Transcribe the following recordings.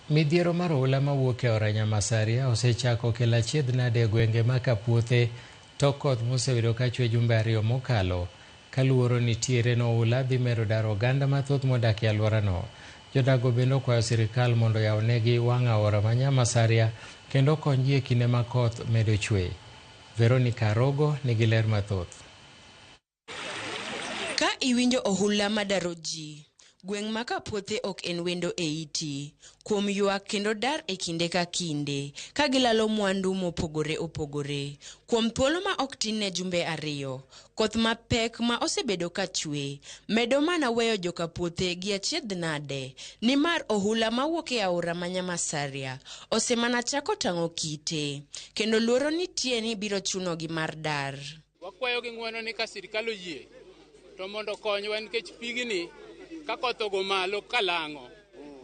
Midhiero mar oula mawuok e aora Nyamasaria osechako kelo achiedh nade e gwenge ma Kapuothe tok koth mosebedo ka chwe jumbe ariyo mokalo. Ka luoro nitiere ni oula dhi medo daro oganda mathoth modak e alworano. Jodak go bende okwayo sirikal mondo oyawnegi wang' aora ma Nyamasaria kendo okonygi e kinde ma koth medo chwe. Veronica Arogo nigi ler mathoth. Ka iwinjo ohula madaro ji, gweng' ma Kapuothe ok en wendo e iti kuom ywak kendo dar e kinde ka kinde ka gilalo mwandu mopogore opogore. Kuom thuolo ma ok tin ne jumbe ariyo, koth mapek ma osebedo ka chwe medo mana weyo jokapuothe gi achiedh nade nimar ohula mawuok e aora ma Nyamasaria osemana chako tang'o kite kendo luoro nitie ni biro chunogi mar dar. Wakwayo gi ng'wono ni ka sirkal oyie to mondo okonywa nikech pigni ka koth ogo malo kalang'o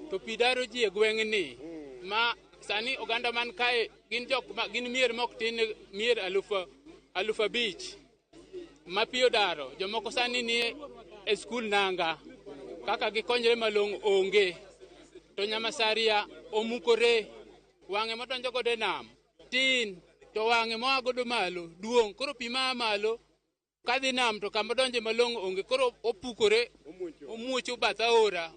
to pi daro ji e gweng'ni ma sani oganda man kae gin jok ma gin mier mok tin mier 5,000 ma pi odaro. Jomoko sani ni e skul nanga kaka gikonyre malong'o onge to Nyamasaria omukore wang'e modonjo godo e nam tin to wang'e moa godo malo duong', koro pi maa malo kadhi nam to kama donje malong'o onge, koro opukore omuocho bath aora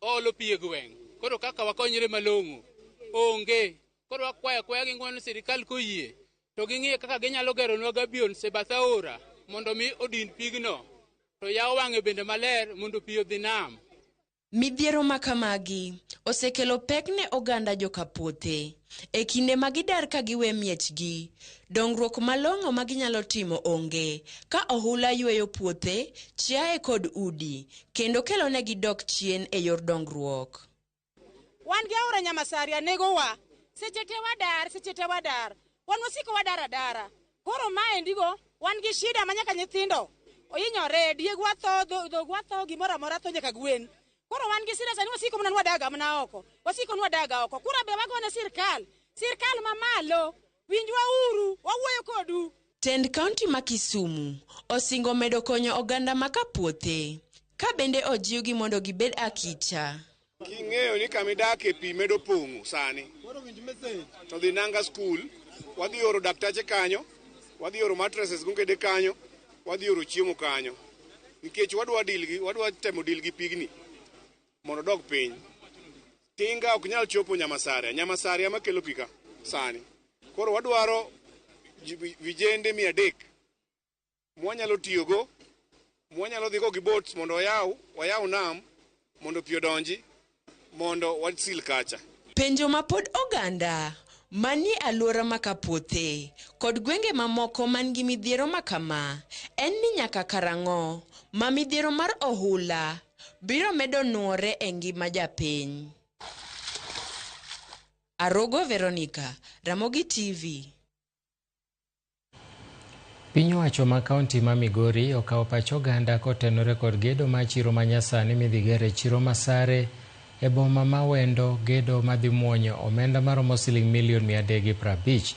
oolo pi e gweng', koro kaka wakonyre malong'o onge. Koro wakwayo akwaya gi ng'wono sirikal koyie to ging'iye kaka ginyalo geronwa gabions e bath aora mondo mi odin pigno to yaw wang'e bende maler mondo pi odhi nam. Midhiero ma kamagi osekelo pek ne oganda jokapuothe e kinde ma gidar ka giwe miechgi. Dongruok malong'o ma ginyalo timo onge ka ohula yweyo puothe, chiaye kod udi kendo kelonegi dok chien e yor dongruok. Wan gi aora Nyamasaria negowa. Seche te wadar, seche te wadar. Wan wasiko wadar adara. Koro maendi go wan gi shida ma nyaka nyithindo ohinyore, diegwa tho, dhogwa tho, gimoro amora tho nyaka gwen. Koro wan gi shida sani wasiko mana ni wadaga mana oko. Wasiko ni wadaga oko. Kura be wagone sirkal. Sirkal mamalo. Winjwa uru, wawuoyo kodu. Tend kaunti ma Kisumu osingo medo konyo oganda ma Kapuothe ka bende ojiwgi mondo gibed akicha. King'eyo ni kama idake pi medo pong'o sani to dhi Nanga School, wadhi oro daktache kanyo, wadhi oro mattresses gongede kanyo, wadhi oro chiemo kanyo nikech wadwa deal gi wadwa temo deal gi pigni mondo odog piny. Tinga ok nyal chopo Nyamasaria, Nyamasaria makelo pi ka sani. Koro wadwaro vijende 300 mwanyalo tiyogo, mwanyalo dhigo gi boats mondo wayaw nam mondo pi odonji mondo wasil kacha. Penjo ma pod oganda manie alwora ma Kapuothe kod gwenge mamoko man gi midhiero ma kama en ni nyaka karang'o ma midhiero mar ohula biro medo nuore e ngima japiny. Arogo Veronica, Ramogi TV. Piny owacho ma kaunti ma Migori okawo pach oganda kotenore kod gedo mar chiro ma nyasani midhi ger e chiro ma Sare e boma ma Wendo, gedo madhi muonyo omenda maromo siling milion 350.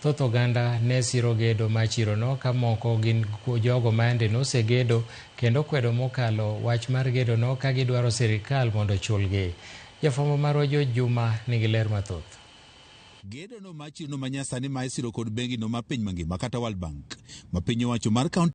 Thoth oganda ne siro gedo mar chirono ka moko gin jogo ma yande nosegedo kendo kwedo mokalo wach mar gedono ka gidwaro sirikal mondo ochulgi. Jafwambo marwa George Juma nigi ler mathoth. Gedo no mar chiro ma nyasani ma isiro kod bengi no ma piny mangima kata World Bank ma piny owacho mar kaunti